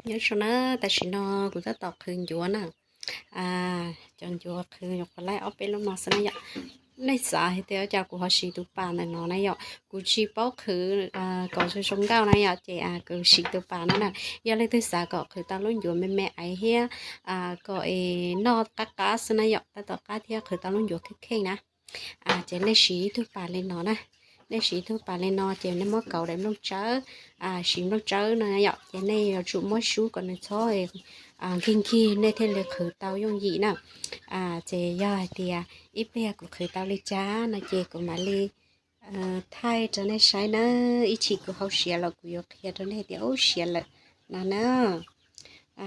Nyob zoo na, tam sim no kuv tab tom qhwv ncuav na. Cov ncuav qhwv nyuam qhuav laij ob peb lub no xwb na yom. Nej xav hais tias cas kuv ho siv tus pas ntawm no na yom, kuv tsis paub qhwv kom zoo zoo nkauj na yom, ces kuv siv tus pas no na. Yog leej twg xav kom qhwv tau lub ncuav me me aiv thiab kom es noj qab qab xwb na yom, tab tom qab thiab qhwv tau lub ncuav kheej kheej na, ces nej siv ib tug pas li no na. Nej siv ib tug pas li no ces nej muab kauv daim nplooj tsawb, siv nplooj tsawb no yom, ces nej yuav tsum muab sub kom nws txhob nkig nkig nej thiaj li qhwv tau yooj yim na. Ces yog hais tias ib pliag kuv qhwv tau li cas no ces kuv mam li thaij rau nej saib na. Ib chim kuv hau siav los kuv yuav qhia rau nej tias ub siav lawm no na.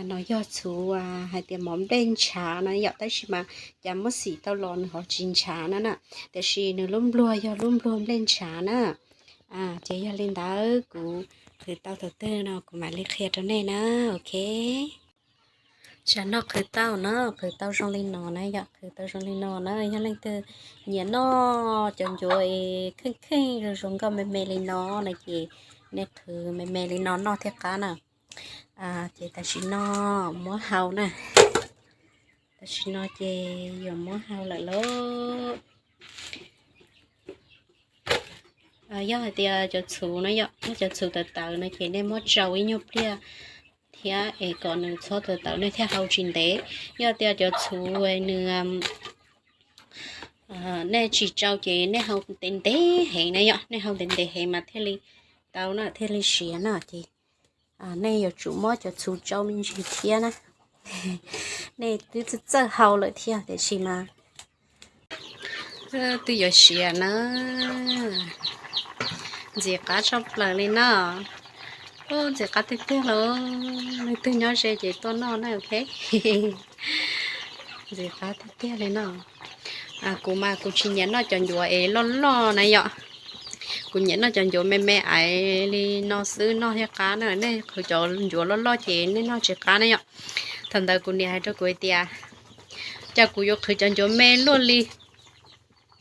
No yog txhuv hais tias mov nplej ntshav no yom, tab sis mas cas muab xim tau los nws ho tsis ntshav no na. Tiam sis nws lub npluag yog lub npluag nplej ntshav na. Ces yog li ntawd kuv qhwv tau thaum twg no kuv mam li qhia rau nej na, ok. Tsam no qhwv tau na, qhwv tau zoo li no na yom, qhwv tau zoo li no na. Yog leej twg nyiam noj cov ncuav es kheej kheej zoo zoo nkauj me me li no no ces nej qhwv me me li no noj thiaj qab na. Ces tam sim no muab hau na. Tam sim no ces yuav muab hau lawm lauj. Yog hais tias cov txhuv no yom, cov txhuv tawv tawv no ces nej muab tsau ib nyuag pliag thiab es kom nws txhob tawv tawv nej thiaj hau tsis ntev. Yog tias cov txhuv nws, nej tsis tsau ces nej hau ntev ntev heev na yom, nej hau ntev ntev heev mas thiaj li tau na, thiaj li siav na ces nej yuav tsum muab cov txhuv tsau me ntsis thiab na. Nej twb txawj txawj hau lawm thiab tiam sis mas twb yuav siav na. Ntxim qab tshaj plaws li na. Ub, ntxim qab tiag tiag lauj. Leej twg nyob ze ces tuaj noj na, ok. Ntxim qab tiag tiag li no. Kuv mas kuv tsis nyiam noj cov ncuav es loj loj na yom. Kuv nyiam noj cov ncuav me me aiv li no xwb noj thiaj qab na. Nej qhwv cov ncuav loj loj ces nej noj tsis qab na yom. Thaum ntawd kuv niam hais rau kuv hais tias, cas kuv yuav qhwv cov ncuav me luaj li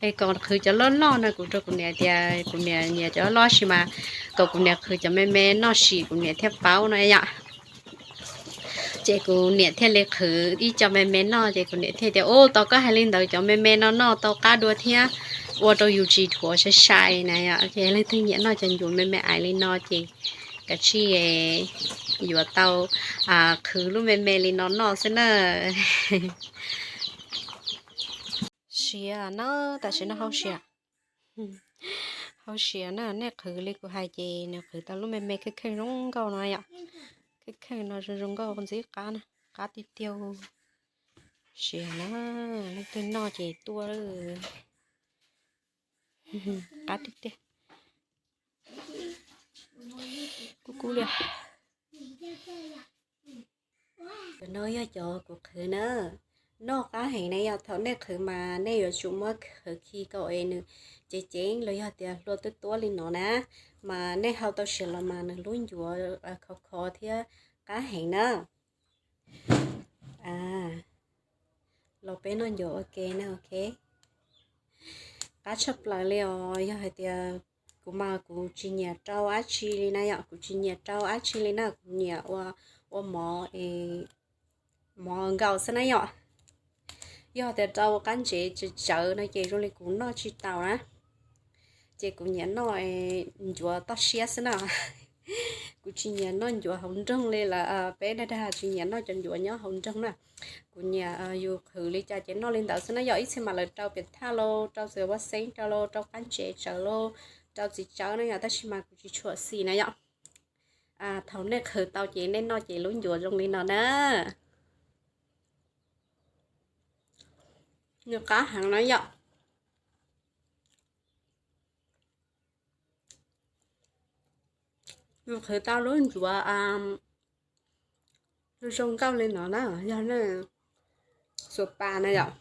es kom qhwv cov loj loj no. Kuv rau kuv niam tias kuv niam nyiam cov loj loj sis mas kom kuv niam qhwv cov me me noj sim kuv niam thiaj paub no yom. Ces kuv niam thiaj li qhwv ib co me me noj ces kuv niam thiaj tias, ub, tau koj hais li ntawd, cov me me no noj tau qab dua thiab ua rau yus tsis dhuav sai sai na yom. Ces leej twg nyiam noj cov ncuav me me aiv li no ces kav tsij yuav tau qhwv lub me me li no noj xwb na. Siav na, tam sim no hau siav. Hau siav na, nej qhwv li kuv hais ces nws qhwv tau lub me me kheej kheej zoo nkauj no yom. Kheej kheej no zoo zoo nkauj ntxim qab na, qab tiag tiag. Siav na, leej twg noj ces tuaj. Qab tiag tiag. Kub kub li. Cov no yog cov kuv qhwv na. Noj qab heev na yom, thaum nej qhwv mas nej yuav tsum muab qhwv khi kom es nws ceev ceev los yog tias hlua tuab tuab li no na, mas nej hau tau siav los mas nws lub ncuav khov khov thiab qab heev na. Los peb noj ncuav ua ke na, ok. Qab tshaj plaws li os, yog hais tias kuv mas kuv tsis nyiam rau dab tsi li na yom, kuv tsis nyiam rau dab tsi li na, kuv nyiam ua, ua mov, mov nkaus xwb na yom. Yog tias rau qab ntsev tsawv tsawv no ces zoo li kuv noj tsis taus na. Ces kuv nyiam noj ncuav toj siab xwb na. Kuv tsis nyiam noj ncuav hauv nroog li lawm, peb dag dag tsis nyiam noj cov ncuav nyob hauv nroog na. Kuv nyiam yus qhwv li cas ces noj li ntawd xwb na yom, ib txhia mas lawv rau piam thaj lauj, rau txiv huab xeeb rau lauj, rau qab ntsev tsawv lauj, rau txiv tsawb na yom, tab sis mas kuv tsis tshua xis na yom. Thaum nej qhwv tau ces nej noj ces lub ncuav zoo li no na. Nws qab heev na yom. Yus qhwv tau lub ncuav zoo nkauj li no na, yog nej xuas pas na yom.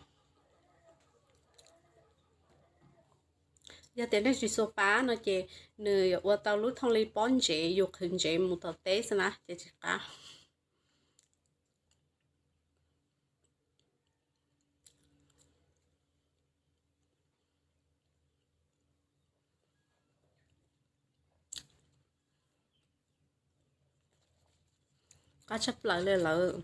Yog tias nej tsis xuas pas no ces nws yuav ua tau lub thooj li pob ntsev, yus qhwv ntsev mus tom teb xwb na ces tsis qab. Qab tshaj plaws li lawm.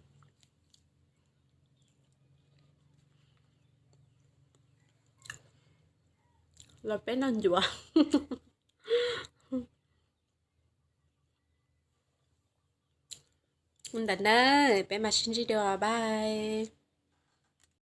Los peb noj ncuav. Ntawm na, peb mam sib ntsib dua, bye.